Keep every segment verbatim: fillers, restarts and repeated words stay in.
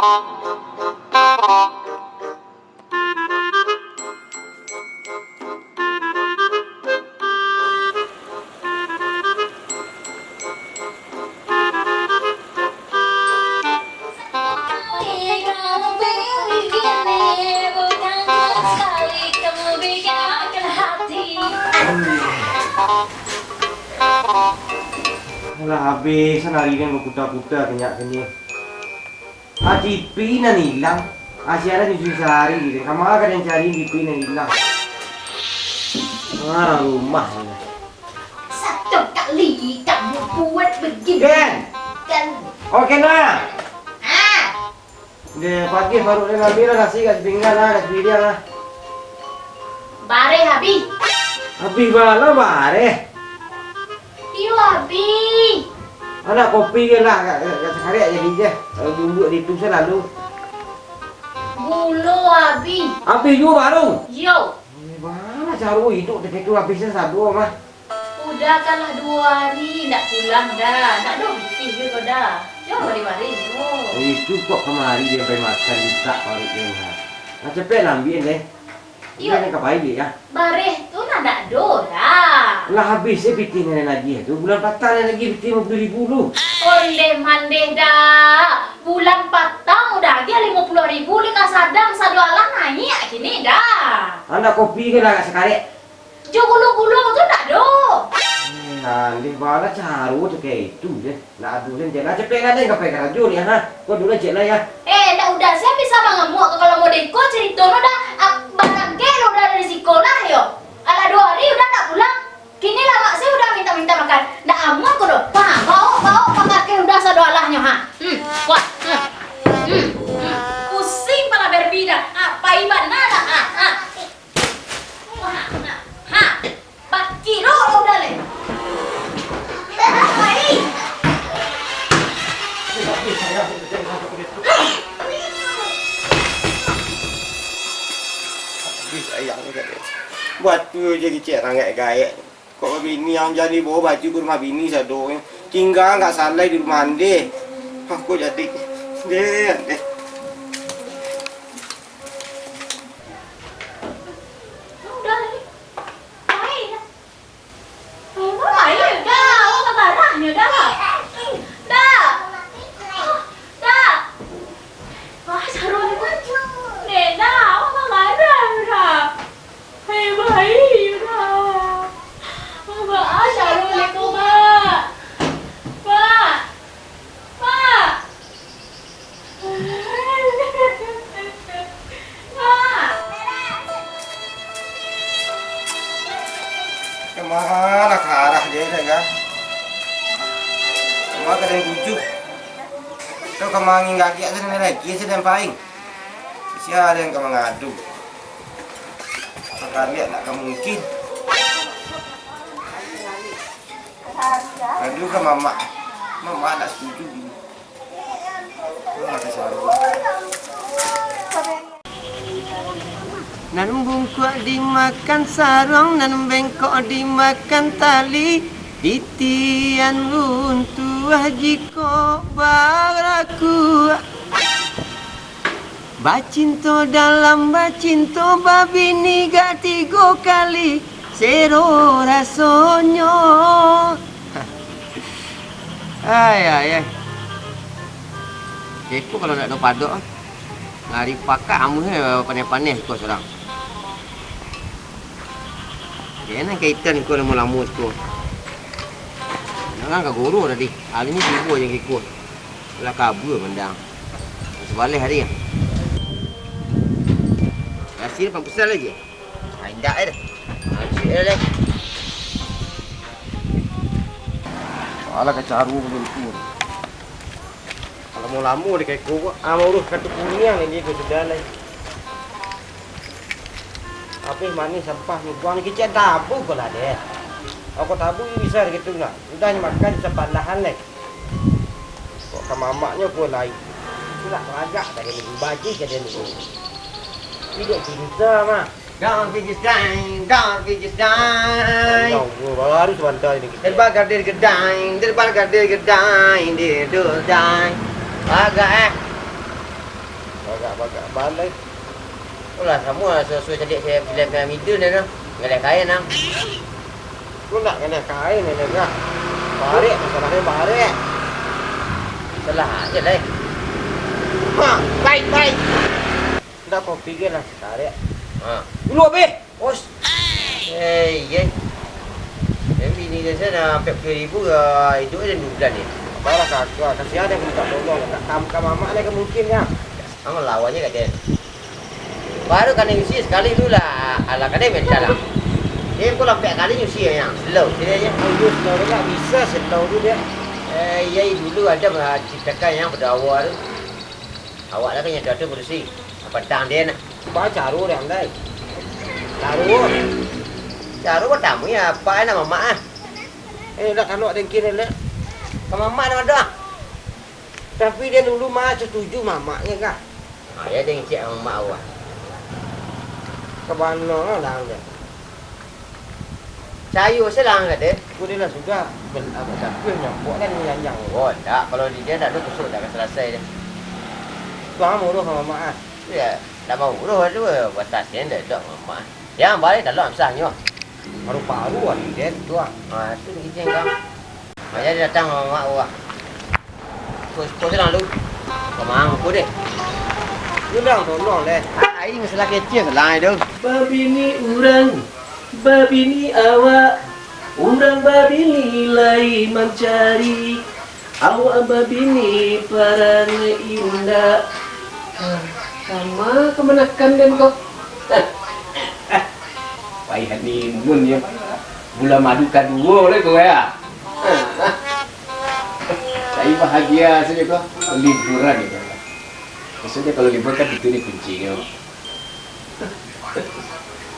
Alah, abih, sanari den bakuta-kuta kanyak kini. Ah, T V nan ilang. Ah, siaran di sari, kama ka den cari T V nan ilang? Ah, rumah ni. Satu kali kamu buat begini. Ken! Ken! Oke, nah. Ah. Deh, pagi baru den ambil lah nasi kat pinggan lah, kat piriang lah. Bareh, Abi. Abih bana bareh. Iyo, Abi. Anak kopi je lah, kat, kat, kat sakarek jadi je. Kalau duduk di tu selalu. Gulo, Abi. Abih juo baru. Iyo. Bana caro iduik dek itu abih sado mah. Udah kalah duo hari, ndak pulang dah. Ndak do pitih juo ko dah. Yo, mari-mari juo. Itu kok kamari den pai makan, litak paruik den, ha. Nah, capek lah ambiak deh. Iyo. Udah, den ka pai deh, ya. Bareh tu nah ndak do dah. Lah abih se pitih nan den agiah tu. Bulan patang den agiah pitih limo puluah ribu tu. Ondeh mandeh dah. Bulan patang udah agiah limo puluah ribu, lai ka sadang sado alah naiak kini dah. Anak kopi ke lah agak sakarek. Jo gulo-gulo tu ndak do. Eh, andeh bana caro tu kek itu je. Nak adu sen cek lah, capek lah den ka pai karajo ni, ha. Ko dulu cek lah ya. Eh, ndak udah, sia bisa mangamuak ko kalau model ko carito no dah, ah, barangkek lo dah dari siko lah yo. Alah duo hari udah ndak pulang. Kini lah mak sia udah minta-minta makan. Ndak amuah ko doh. Pa, baok, baok, pamakai udah sado alahnyo, ha. Hmm, kuat. Hmm. Hmm, hmm. Pusing pala Barbie dah. Ah, pai bana dah. Ah, ah. Wah, nah, ha, bakiro lah udah leh. Pai. Ih, sayang ni kat dia. Buat tu je kicik rangek gaek. Kok babini ang jadi bawa baju ke rumah bini sado. Tinggal nggak salah di rumah andeh. Aku jadi deh, andeh. Udah leh. Pai dah. Pai, pai dah. Awak ka barahnyo dah. Dah. Dah. Wah, saru ni pun. Dek dah, awak ka barah dah. Pai, pai dah. Mak, ah, saru ni ko, Mak. Mak. Mak. Kama lah ka arah je, kan? Kama ka den tuju. Tu kama angin gagak tu, den lagi, se den paing. Sia den ka mangadu. Ka kalian nak ka mungkin. Ngadu ka mamak. Mamak nak setuju. Nan bungkuak dimakan sarong, nan bengkok dimakan tali, titian runtuah jikok barakuak. Bacinto dalam bacinto, babini gak tigo kali, sero rasonyo. Ai, ai, ai. Keko kalau ndak ado padok, ah. Lari pakak amuah, eh, paneh-paneh ko surang. Jangan kaitan ko lamo-lamo ko. Jangan ka guru tadi. Hari ni tibo je keko. Lah kabua mandang. Sabaleh hari. Hasil pampesan lagi. Ah, indak eh dah. Ah, cik eh dah. Alah, kacaru ko tu. Lamo-lamo di keko ko, ah, mauruih kartu kuniang ni ko sudah lai. Abih manih sampah ni, buang kicik tabu ko lah deh. Ako tabu bisa gitu nah. Udah makan sampah lahan lai. Kok ka mamaknyo ko lai. Itulah ragak ka dia ni, bajih ka dia ni. Tidak cinta mah. Don't be just dying, don't be just dying. Ya Allah, baru sabanta ni kita. Terbakar di kedai, terbakar di kedai, di kedai. Agak eh. Bagak-bagak balai. Ulah samo lah, suah-suah caliak filem-filem Midun tu. Galeh kain, ang. Ko ndak galeh kain, galeh gak. Barek, masalahnyo barek. Salah aja lah. Ha, baik, baik. Ndak kopi ge lah, barek. Ha. Dulu abih. Os. Eh, iya. Yang bini dia sana sampai puluh ribu, ya, hidup aja dua bulan ni. Apalah kakak, kasihan dia minta tolong. Tak tam ka mamak dia ke mungkin, ya. Ang lawannya kat dia. Baru kena nyuci sekali dulu lah. Alah, kena mental lah. Dia pun lampek kali nyuci yang slow. Dia je. Ayo, slow dia tak bisa slow tu dia. Eh, iya, dulu ada ciptakan yang berdawa tu. Awak lah kan yang tu bersih. Apa tang dia nak? Ba caro dek andai. Caro. Caro pertamo ya, apa nak mamak ah? Eh, dak kalau dengki dek. Ka mamak nak ado ah. Tapi dia dulu mah setuju mamaknya kah? Ah, ya dengki mamak awak. Ka bana lah dia. Cayo se lah ang kata. Ko dia lah sudah bel-, apa, capek nyampok kan ni janjang. Oh, ndak. Kalau di dia ndak ado kusuk, ndak ka salasai dia. Tu ang uruih ka mamak ah. Ya, ndak mau uruih tu, batas dia ndak, ndak mamak. Yang balik dalam sahnyo. Paru-paru ah di dia tu ah. Ha, tu ni kijang kau. Ha, jadi datang mamak awak. Kos-kos lalu. Kemang ko deh. Undang tolong deh. Ai, masalah kecil lah itu. Babini urang, babini awak, urang babini lai mancari, awak babini parangai indak. Kama kamanakan den ko? Wai hanimun yo. Bulan madu kaduo lai ko ya. Tapi bahagia sajo ko, liburan itu. Maksudnya kalau libur kan itu ni kuncinya.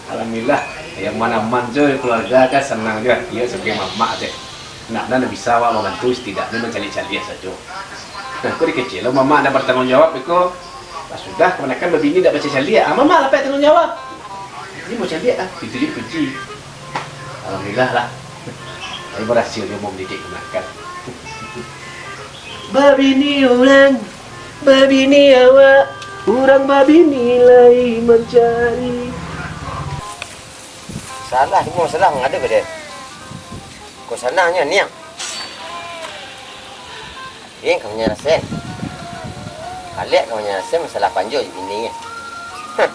Alhamdulillah, yang mana-mana jo keluarga kan senang jo, iyo sebagai mamak je. Nak, nak bisa awak membantu setidaknya mencaliak-caliak sajo. Nah, kok dikecil lo mamak nak bertanggung jawab iko. Pas sudah, kebanyakan babini ndak baca caliak. Ah, mamak lah pek tanggung jawab. Ini mau caliak ah, itu dia puji. Alhamdulillah lah. Tapi berhasil dia mau mendidik kebanyakan. Babini urang, babini awak, urang babini lai mancari. Salah, cuma salah mengadu ke dia. Kok sanangnyo niang? Ing ka manyalasaian. Kalek ka manyalasaian masalah panjo jo bini. Huh.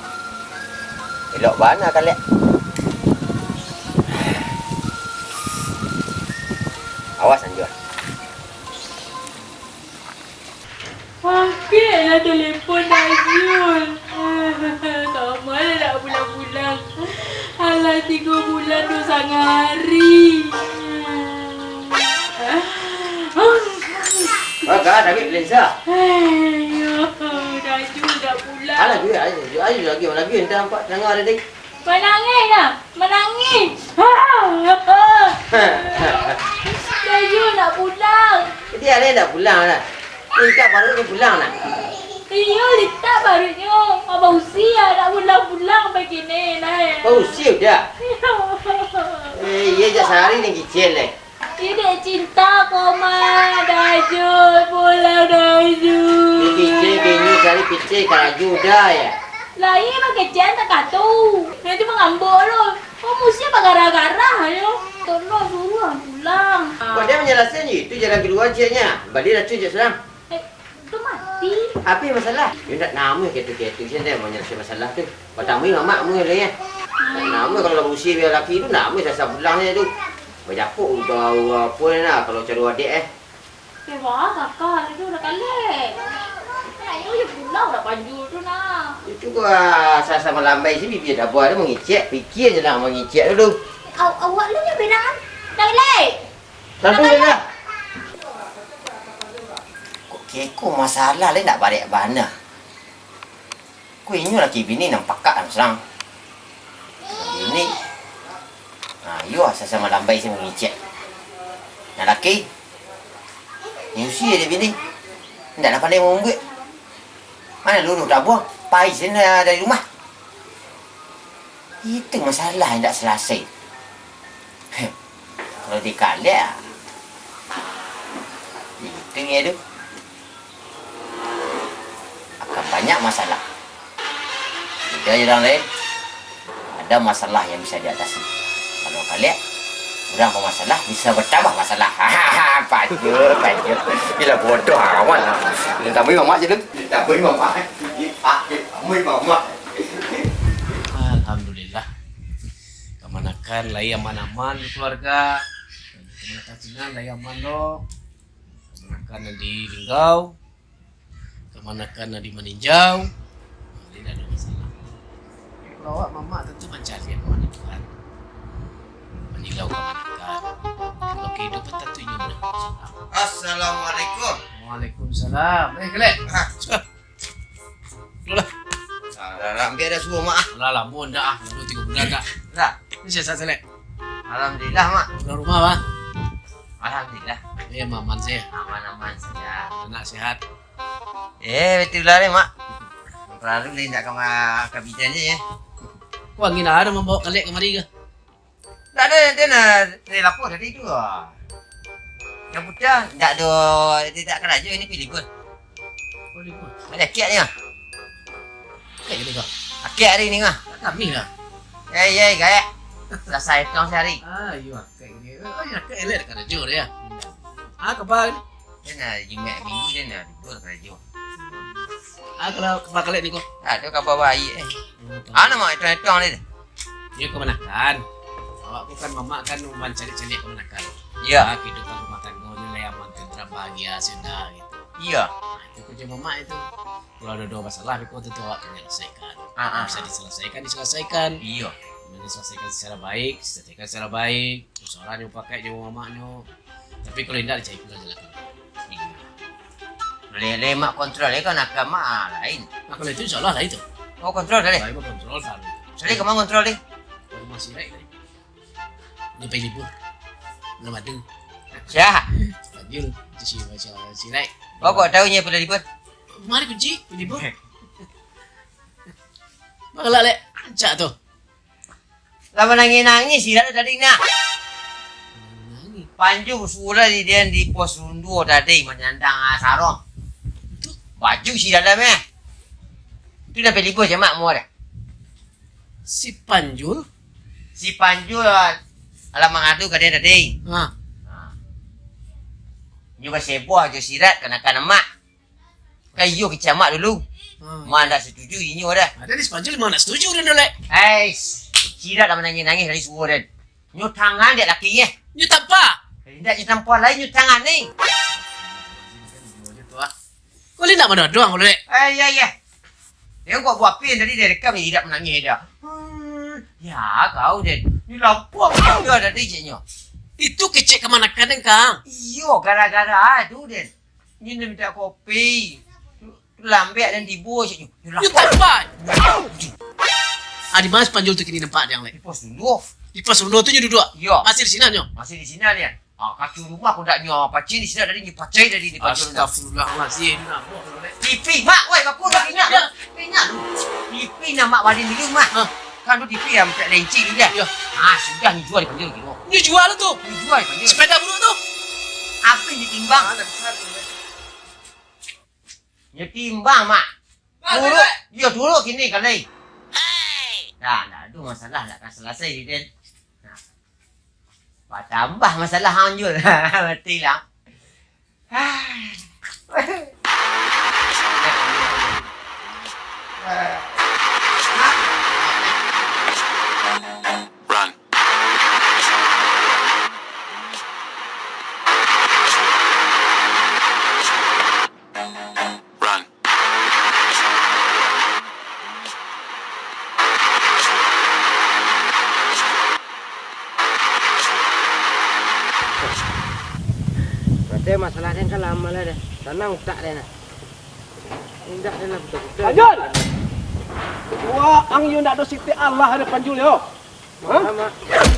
Elok bana kalek. Awas anjo. Angkeklah telepon Dayun. Kama lah dak pulang-pulang. Alah, tigo bulan duo satangah ari. Baga, David, Lensa. Ayo, Dayun dak pulang. Alah, David, ayo, ayo lagi, lagi, entah nampak tangah tadi. Manangih lah, manangih. Dayun nak pulang. Jadi, ada nak pulang lah. Minta baru dia pulang nak. Iyo, litak baruiknyo. Abah Usi ah, nak pulang-pulang bagai kini lah, eh. Abah Usi udah? Eh, iya, jak sehari ni kicil, eh. Iyo dek cinta ko mah, Dayun, pulang, Dayun. Ni kicil, bini cari kicil, karaju udah, ya? Lah, iyo, bakecek tak katu. Nanti mangambok lo. Ko musim bagarah-garah, yo. Tolong suruah pulang. Kok dia manyalasaian itu jalan kalua cieknya? Bali racun cek surang. Eh, tu mati. Apo masalah? Yo ndak namuah ketu-ketu, sia ndak manyalasaian masalah tu. Batambah mamak mu leh, eh. Ndak namuah kalau barusia jo laki tu, ndak namuah sasa pulang sajo tu. Bajapuk udah apo nah kalau caro adek, eh. Kewah, kakak, itu udah kalek. Nak yo, yo pulang udah panjul tu nah. Itu gua sasa malambai si bibia dabua tu mangicek, pikia je lah mangicek tu tu. Aw-, awak lu nyo bilang kan? Dah lek. Satu je lah. Kok keko masalah lai ndak barek bana. Ko inyo laki bini nan pakak lah surang. Bini, ha, iyo sasa malambai si mangicek. Nan laki, nyusi je bini. Ndak lah pandai mambuek. Mano luruih tabuang, pai sen dari rumah. Itu masalah indak salasai. Kalau dikalek, itu nyo tu. Akan banyak masalah. Beda jo urang lain, ada masalah yang bisa diatasi. Kalau kalek, urang bamasalah bisa batambah masalah. Pajur, pajur. Gila bodoh amat lah. Tambah mamak je tu. Tambah mamak. Tambah mamak. Alhamdulillah. Kamanakan lai aman-aman di keluarga. Kamanakan sinan lai aman lo. Kamanakan nan di Linggau. Kamanakan nan di Maninjau. Jadi indak ado masalah. Kalau awak mamak tantu mancaliak kamanakan. Manyilau kamanakan. Kalau kahidupan tantu inyo manangkok. Assalamualaikum. Waalaikumsalam. Eh, Kelek. Ah. Alah. Alah, alah, ambiak dah suruh mak ah. Alah, lamo ndak ah. Lamo tigo bulan dah. Dah. Ni sihat-sihat, Lek? Alhamdulillah, Mak. Urang rumah, Bang? Alhamdulillah. Eh, aman sajo. Aman-aman sajo. Anak sihat? Eh, batua lah ni, Mak. Talalu lah indak ka ma-, ka bidan je, ya. Kok angin ado mambawa kalek kamari ke? Ndak ado, den, ah, den lapor tadi tu, ah. Nan putuih, ndak ado, indak karajo, iko pai libur. Oh, libur. Ado akik ni, ah. Akik ni kah? Akik hari ni, ah. Kami lah. Eh, iya, gaek. Salasai tong sahari. Ah, iyo, akik ni. Oh, iyo, akik elok karajo dia. Ah, kaba ni? Den, ah, Jumaik Minggu, den, ah, libur karajo. Ah, kalau kaba kalek ni ko? Ah, tu kaba baiak, eh. Oh, ah, namo itu-itu ni. Iyo, kamanakan. Awak ko kan, mamak kan mancaliak-caliak kamanakan. Iyo. Ah, kahidupan rumah tanggo ni lai aman, tentram, bahagia, senang gitu. Iyo. Nah, itu karajo mamak itu. Kalau ado duo masalah, beko tantu awak ka manyalasaikan. Ah, ah. Bisa disalasaikan, disalasaikan. Iyo. Bisa disalasaikan secara baik, disalasaikan secara baik. Musyawarah nyo pakai jo mamaknyo. Tapi kalau indak, dicari pulo jalan keluar. Iyo. Lele mak kontrol, eh, kan agama lain. Nah, kalau itu insya Allah lah itu. Oh, kontrol tadi? Lain mah kontrol selalu. Jadi kama kontrol, deh? Kalau masih naik tadi. Dia pai libur. Belum ada. Siap. Panjul. Itu si, si, si Rai. Kau kok tahu nyo pai libur? Kemarin kunci, pai libur. Malah, Lek. Rancak tu. Lah manangih-nangih si Rai tadi nah. Nangih. Panjul suruah di, di pos ronda tadi manyandang, ah, sarong. Tu. Baju si dalam, eh. Tu dah pai libur je, Mak, mua dah. Si Panjul? Si Panjul, ah, alah mangadu ka den tadi. Ha. Ha. Nyo baseboh jo si Rai kamanakan amak. Kan iyo kecek amak dulu. Ha. Mak ndak setuju inyo dah. Ado di si Panjul, mak ndak setuju den, Lek. Ais, si Rai lah manangih-nangih tadi suruah den. Nyo tangan dek laki, eh. Nyo tampa? Eh, indak nyo tampa lai, nyo tangan ni. Kau ni nak mana doang, Lek? Eh, iya, iya. Dia kok buah pin tadi, dia rekam, dia indak manangih dah. Hmm, ya, kau, Den. Ni lapang dia tadi, ceknyo. Itu kecek kamanakan, Kang? Iyo, gara-gara tu, Den. Ni nak minta kopi. Lambek dan tibo, ceknyo. Nyo tampa. Ah, di mana si Panjul tu kini nampak, Dang, Lek? Di pos ronda. Di pos ronda tu nyo duduak? Iyo. Masih di sinan nyo? Masih di sinan, Den. Ah, kaki rumah kok ndak nyo pacai di sinan tadi, nyo pacai tadi di Panjul. Astagfirullahalazim. T V, Mak, woi, kaku dah inyak. Ya. Inyak tu. T V nak Mak bali dulu, Mak. Hah? Kan tu T V yang minta lenci tu, ya? Ya. Ah, sudah nyo jual di Panjul kini. Nyo jual tu? Nyo jual di Panjul. Sepeda buruk tu? Apa yang ditimbang? Ah, dah besar tu, Mak. Nyo timbang, Mak. Ah, turuk, Mak. Iyo, turuk kini kali. Dah, ndak ado masalah, ndak ka salasai, Den. Nah. Batambah masalah hang, Jul. Mati lah. Run. Run. Berarti masalah den kan lama lah dah. Tanang utak den lah. Indak den lah buta-buta. Panjul! Wah, ang yo ndak ado siti Allah ado Panjul yo. Hah? Alamak.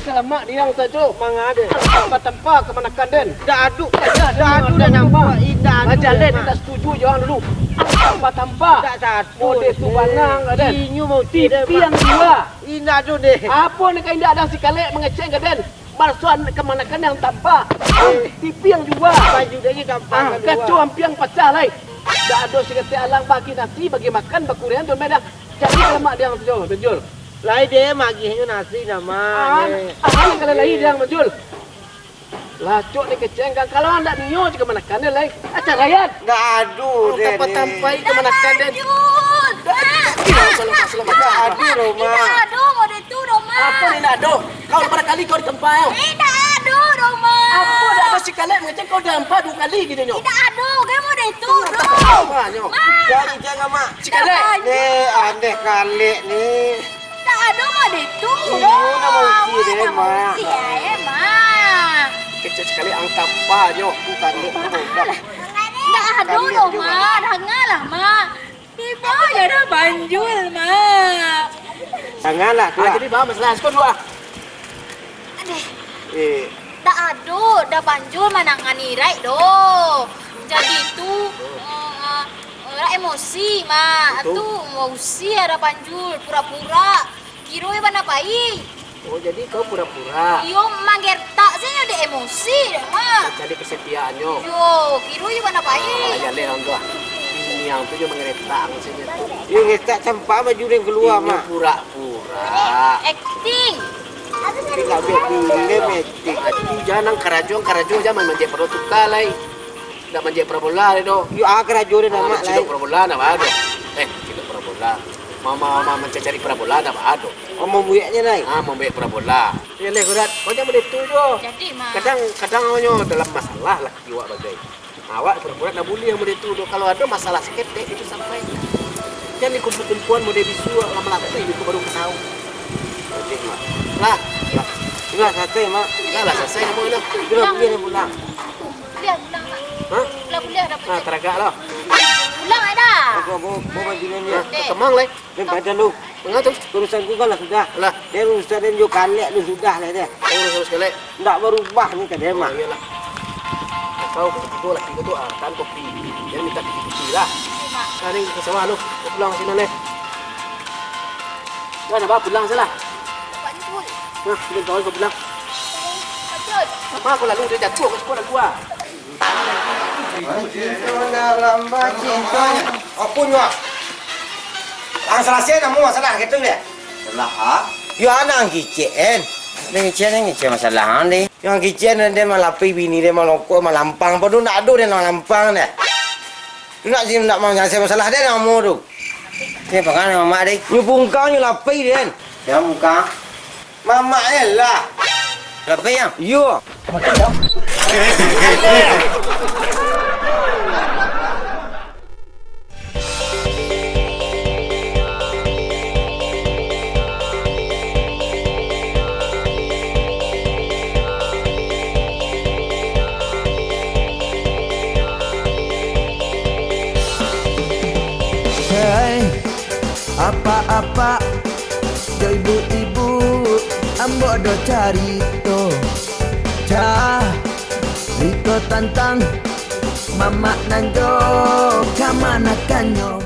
Kalamak diang sajo. Manga den. Tanpa-tanpa kamanakan den. Dak ado. Dak ado dah nampak. Indak ado. Raja den dak setuju jo ang dulu. Tanpa-tanpa. Dak satu. Mode tu banang lah den. Inyo mau T V yang dua. Indak ado deh. Apo ni ka indak dang si Kalek mangecek ka den? Balsoan kamanakan yang tampa. Eh. T V yang dua. Baju dia je tampa. Ah, kaco ampiang pacah lai. Dak ado saketek alang bagi nasi, bagi makan, bakurangan tu, Mak, dah. Jadi lemak diang tu, Jul. Lai deh, magihnyo nasi dah, Mak. Ah, eh. Ah, kalau lai diang, Jul. Lacok ni kecenggang, kalau andak nio je kamanakan deh, lai. Acara ya. Dak ado deh. Tampai-tampai kamanakan deh. Jul. Dak ado, Mak. Dak ado doh, Mak. Dak ado model tu doh, Mak. Apo ni dak ado? Kau bara kali kau ditempa, yo. Eh, dak ado doh, Mak. Apo dak ado, si Kalek mangecek kau ditempa duo kali gitu nyo? Dak ado, kan model tu doh. Mak. Jangan, jangan, Mak. Si Kalek. Eh, aneh Kalek ni. Dak ado model tu doh. Iyo, nama uji deh, Mak. Uji, eh, Mak. Kecek si Kalek angka pa nyo, bukan dek. Dak ado doh, Mak. Dangalah, Mak. Ibo je dah banjul, Mak. Janganlah tu. Ah, jadi bah, masalah siko dua. Adeh. Eh. Dak ado, dah banjul manangani iraik doh. Jadi tu, eh, eh, iraik emosi, Mak. Betul. Tu, emosi dah banjul, pura-pura. Kiro iyo bana pai. Oh, jadi kau pura-pura. Iyo, manggertak sajo dek emosi dek, Mak. Mancari kesetiaannyo. Iyo, kiro iyo bana pai. Ah, jan leh, Angga. Bini ang tu jo manggertak sajo tu. Iyo, ngertak campak baju den kalua, Mak. Inyo pura-pura. Akting. Tapi ndak buliah akting. Itu jan ang karajo, ang karajo jan manjek pado tuka lai. Ndak manjek parabola deh doh. Yo, ah, karajo deh, Mak, lai. Mancilok parabola ndak baa doh. Eh, mancilok parabola. Ma-, ma-, ma-, mancari parabola ndak baa doh. Oh, mambueknyo, lai. Ah, mambuek parabola. Yo, leh, Kurat. Kau jan model tu juo. Jadi, Mak. Kadang, kadang awaknyo dalam masalah laki awak bagai. Awak pura-pura ndak buliah model tu doh. Kalau ado masalah saketek, itu sampaikan. Jan dikumpua-kumpuan model bisu, lamo-lamo itu baru ka tahu. Oke, Mak. Lah, lah. Sudah salasai, Mak. Sudah lah salasai namo tu. Sudah buliah pulang. Buliah pulang, Mak. Hah? Buliah, buliah, dah. Ah, taragak lah. Pulang ai dah. Aku, aku, aku baju ni. Nah, kemang lai. Ni badan lu. Manga tu? Urusan ku kan lah sudah. Lah. Dia urusan dia jo Kalek tu sudah lah dia. Oh, urusan Kalek. Ndak barubah ni ka dia mah. Oh, iyolah. Kau ketigo laki kau tu, ah, tahan kopi. Dia minta piti-piti lah. Oke, Mak. Nah, ni ka sawah lu. Kau pulang sinan lai. Dah, dah, bah, pulang salah. Bapak ni pun. Nah, dia kawan kau pulang. Bapak. Apa kau lalu dia jatuh, kau sekolah gua. Bacinto dalam bacinto. Apo nyo? Ang salasai namo masalah gitu deh. Salah, ha? Yo, anang kicik, en. Anang kicik, anang kicik masalah, ang deh. Yang kicik, anang deh malapeh bini deh malokok, malampang. Pado ndak ado deh malampang deh. Tu nak sih ndak manyalasai masalah deh namo tu. Ni pangan mamak deh. Nyo pungkang, nyo lapeh deh, en. Sia pungkang? Mamak e lah. Lapeh, yo? Iyo. Hei, apak-apak, jo ibu-ibu, ambo ado carito. Carito tantang mamak nan jo kamanakannyo.